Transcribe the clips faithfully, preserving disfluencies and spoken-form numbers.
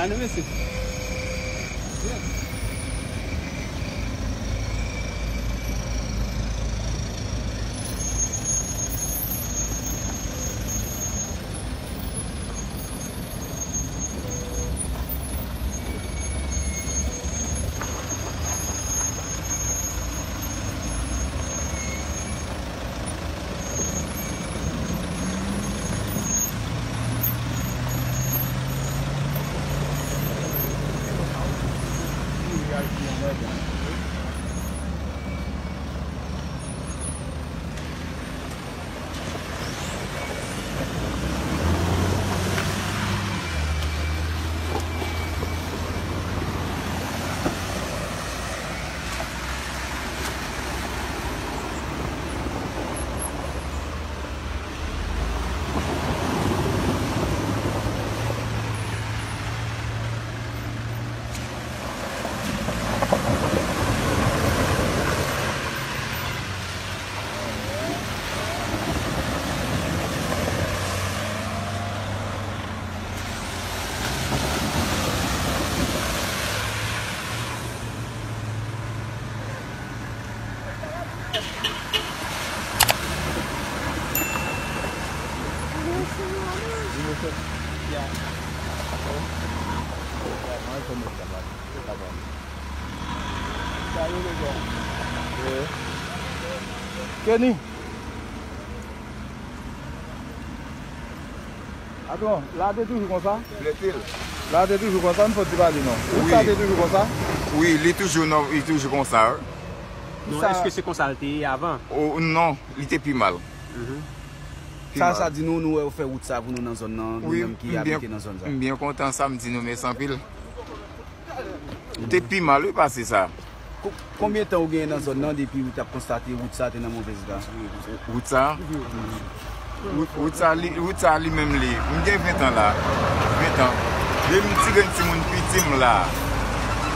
Nou, mesye. Kenny. Patwon, la te toujou konsa? Lè te l. La te toujou konsa, m sot di pa li non. Wout sa te toujou konsa? Wi, li toujou non, li toujou konsa, wi. Non, èske se konsa l te ye avan? O, non, li te pi mal. Pi mal. Sa, sa di nou, nou wè yo fè wout sa pou nou nan zòn nan, nou menm ki abite nan zòn sa. M byen kontan sa, m di nou mèsi anpil. Ou te pi mal, wi, pase sa. Ko-, konbyen tan ou genyen nan zòn nan depi ou t ap konstate wout sa te nan movèz eta? Wout sa? Wout, wout sa, li, wout sa li menm li. M gen ven tan la. Ven tan. Depi m ti grenn timoun piti m la.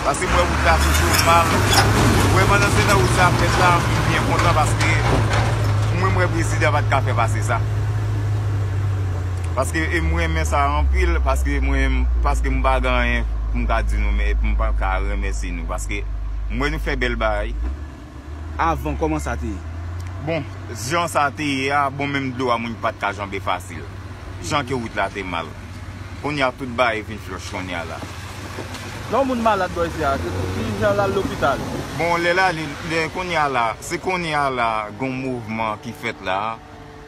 Pase m wè wout la toujou mal. Wè pandan se tan wout sa ap fèt la, m byen kontan paske mwen m wè prezidan pa t ka fè pase sa. Paske e m renmen sa anpil, paske mwen, paske m pa gen anyen pou m ka di nou, men pou m pa ka remèsye nou, paske m wè nou fè bèl bagay. Avan, kòman sa te ye? Bon, jan sa te ye a, bon, menm dlo a, moun pa t ka janbe fasil. Jan ke wout la te mal. Kounye a, tout bagay vin flòch kounye a la. Lè yon moun malad bò isi a, ki jan l al lopital? Bon, lè l ale, lè kounye a la, se kounye a la, gon mouvman ki fèt la.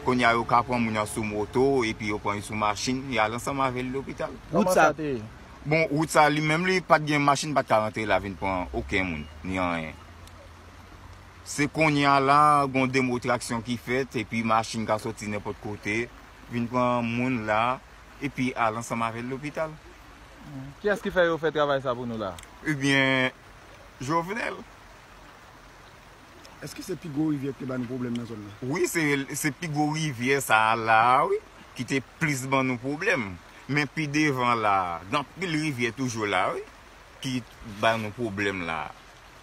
Kounye a yo ka pran moun nan sou moto, epi yo pran yo sou machin, y al ansanm avè l lopital. Wout sa te ye? Bon, wout sa li menm li pa t gen machin pa t ka rantre la vin pran okenn moun, ni anyen. Se kounye a la, gon demotraksyon ki fèt, epi machin ka soti nenpòt kote, vin pran moun la, epi al ansanm avè l lopital. Kiyès ki fè yo fè travay sa pou nou la? Ebyen, Jovenel. Èske se pi gwo rivyè ki te ba nou pwoblèm nan zòn nan? Wi, se, se pi gwo rivyè sa a la a, wi, ki te plis ban nou pwoblèm. Men pi devan la a, gen anpil rivyè toujou la, wi, ki ba nou pwoblèm la a.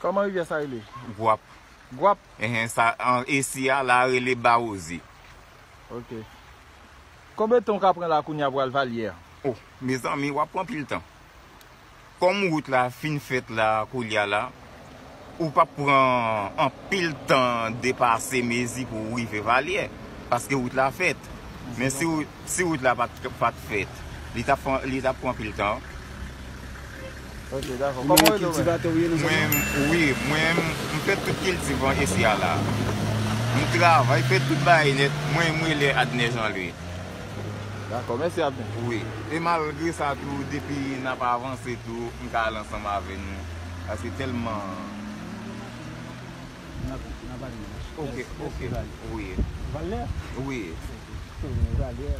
Kòman rivyè sa rele? Gwap. Gwap? Enhen, sa, an, isi a la rele Bawozi. Ok. Konbyen tan w ka pran la kounye a pou al Valyè? O, mezanmi, w ap pran anpil tan. Kòm wout la fin fèt la, koulye a la, ou p ap pran anpil tan depase mezi pou w rive Valyè, paske wout la fèt. Men si w, si wout la pa t, pa t fèt, li t ap pran, li t ap pran anpil tan. Ok, dakò. Ou menm yon kiltivatè ou ye nan zòn nan? Mwen, wi, mwen, m fè tout kiltiv an isi a la. M travay, fè tout bagay nèt. Mwen, m rele Adner Jean Louis. Dakò, mèsi Abner. Wi. E malgre sa tou, depi n ap avanse tou, m ka al ansanm avè nou. Paske tèlman... N ap, n ap ale nan mach. Ok, ok. Wi. Valè? Wi. Valè.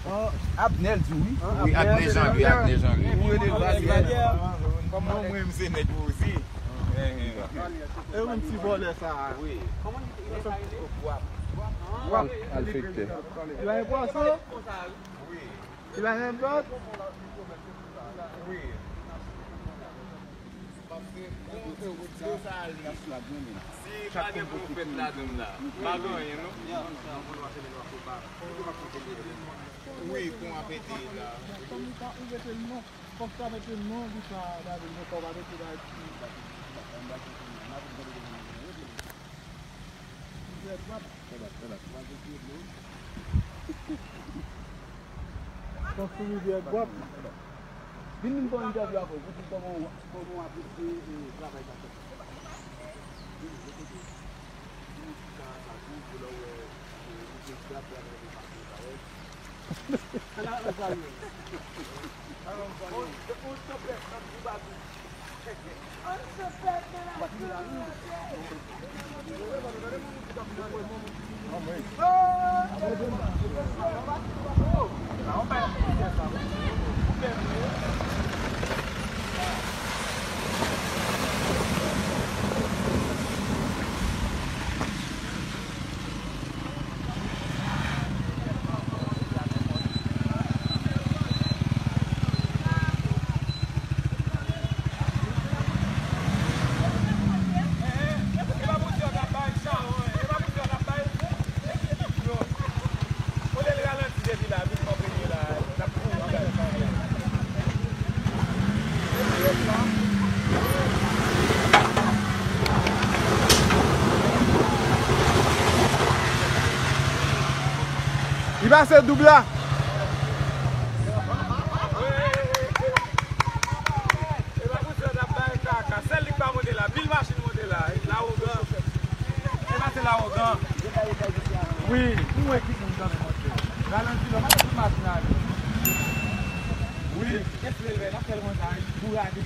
Oh, Abner di wi. Wi, Adner Jean Louis, Adner Jean Louis. Ou rele l Valè. Kòman mwen, m se nèg ou osi. E yon ti vòlè sa a. Wi. Kòman li te rele sa rele? Gwap. Gwap. Malfektè. Li pa gen pwason? Wi. Li pa gen dòt? Wi. Paske bon, e wout sa, sa li. Si pa gen pwofèt ladan l la, pa gen anyen non. Wi, pon a pete la. Kòm li pa ouvè l non. Fòk sa mete non li sa David, men fò pa mete David. Li trè dwat. Fòk sou rivyè dwat. Vin, vin pran entèvyou avè w pou di kòman w, kòman w apresye, e, travay sa fèt. Vin, vin kote. Vin ti sa, sa tou, pou lè w wè, e, ou te grap travay de pase sa wè. Li pase doub la. E pa pou sa n ap bay kaka. Sèl li k pa monte la. Pil machin monte la. Lawogan. E pa se lawogan. Wi, nou wè ki moun k ap monte. Ralanti lò, pa kite machin ale. Wi. Kèt leve, n ap fè l konsa, wi. Bourade.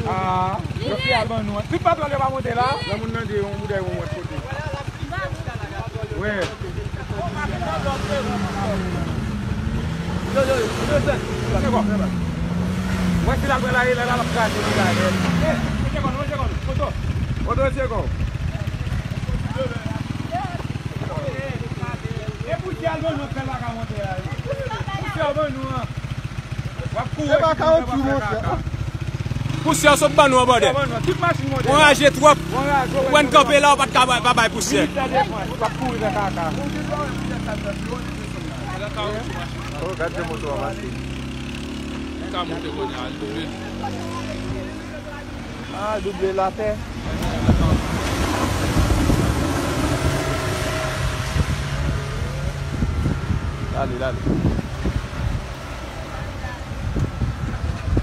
Ah, yo fè al ban nou. Tout patwòl yo pa monte la. Nan moun nan de yon boudèy yon wòt kote. Wi. Yo, yo, yo, yo, yo, yo. Wè si l al pran la, e la, l ap kraze li la, nèt. Oto, oto, oto. E pou ki al ban nou fè l pa ka monte la. Pou ki al ban nou an. Se pa kawotchou, monchè. Pousyè sot ban nou an, brother. Tout machin monte la. Anraje twòp. Ou wè n kanpe la, ou pa t ka bay, pa bay pousyè. Oh, gad jan moto a pase. Ka monte kounye a, al double. Ah, double latè. Lale, lale.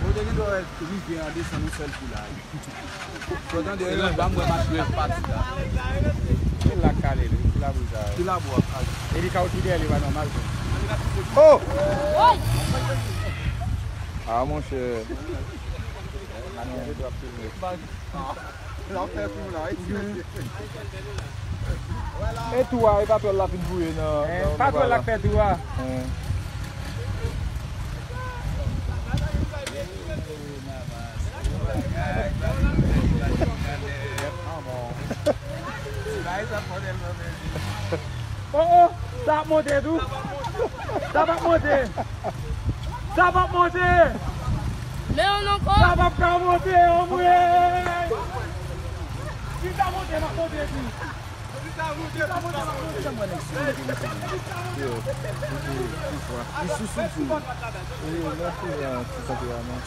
Ou te gen dwa wè rivyè an desann yon sèl kou la. Sot an dèyè, ban m wè machin ap pati la. Ki la k kale li? Ki labou sa? Ki labou ap kale? Epi kawotchou dèyè li pa nòmal tou. Oh! Ah, monchè. E tou a, e patwòl la fin boure nan, eh, nan, patwòl la k fè tou a. Eh. Oh, oh, sa ap monte tou. Sa p ap monte. Sa p ap monte. Men yon ankò. Sa p ap ka monte, anmwey. Si sa monte, m ap monte tou. Yo, li sou soufri. Yo, nan fè yon ti kanpe a non.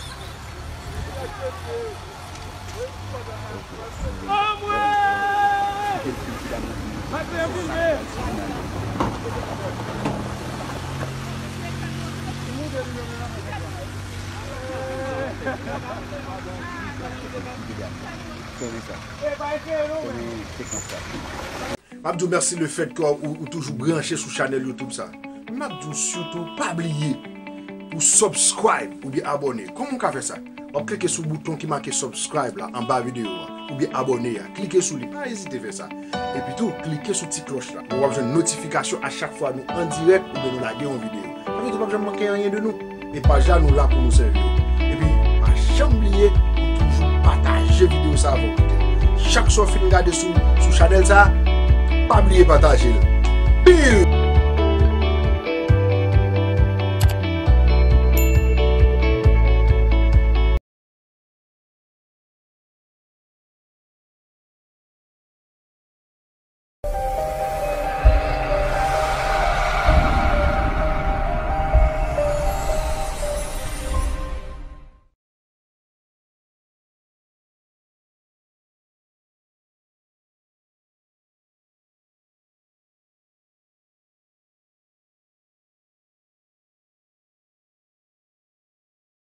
M ap di w mèsi lefètke w, ou, ou toujou branche sou chanèl YouTube sa. M ap di w sitou, pa bliye pou subscribe oubyen abòne. Kòman w ka fè sa? W ap klike sou bouton ki make subscribe la anba videyo a, oubyen abòne a. Klike sou li, pa ezite fè sa. Epi tou, klike sou ti klòch la. W ap jwenn notifikasyon a chak fwa nou an dirèk oubyen nou lage yon videyo. Sa vle di w p ap janm manke anyen de nou. E paj la, nou la pou nou sèvi w. Epi, pa janm bliye pou toujou pataje videyo sa avè w kite. Chak sa w fin gade sou, sou chanèl sa, pa bliye pataje l. Peace!